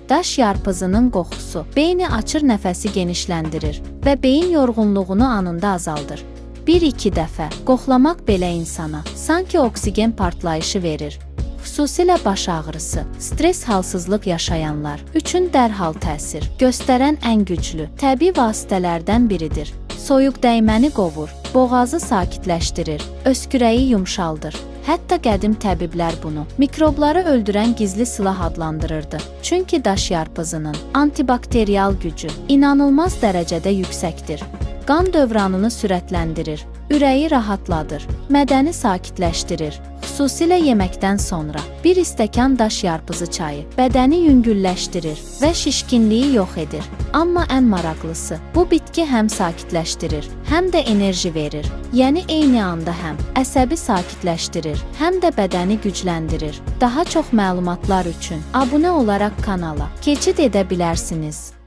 Daş yarpızının qoxusu beyni açır, nəfəsi genişləndirir və beyin yorğunluğunu anında azaldır. Bir-iki dəfə qoxlamaq belə insana sanki oksigen partlayışı verir. Xüsusilə baş ağrısı, stres, halsızlıq yaşayanlar üçün dərhal təsir göstərən ən güclü təbii vasitələrdən biridir. Soyuq dəyməni qovur, boğazı sakitləşdirir, öskürəyi yumşaldır. Hətta qədim təbiblər bunu mikrobları öldürən gizli silah adlandırırdı. Çünki daş yarpızının antibakterial gücü inanılmaz dərəcədə yüksəkdir. Qan dövranını sürətləndirir, ürəyi rahatladır, mədəni sakitləşdirir. Xüsusilə yeməkdən sonra bir stəkan daş yarpızı çayı bədəni yüngülləşdirir və şişkinliyi yox edir. Amma ən maraqlısı, bu bitki həm sakitləşdirir, həm də enerji verir. Yəni eyni anda həm əsəbi sakitləşdirir, həm də bədəni gücləndirir. Daha çox məlumatlar üçün abunə olaraq kanala keçid edə bilərsiniz.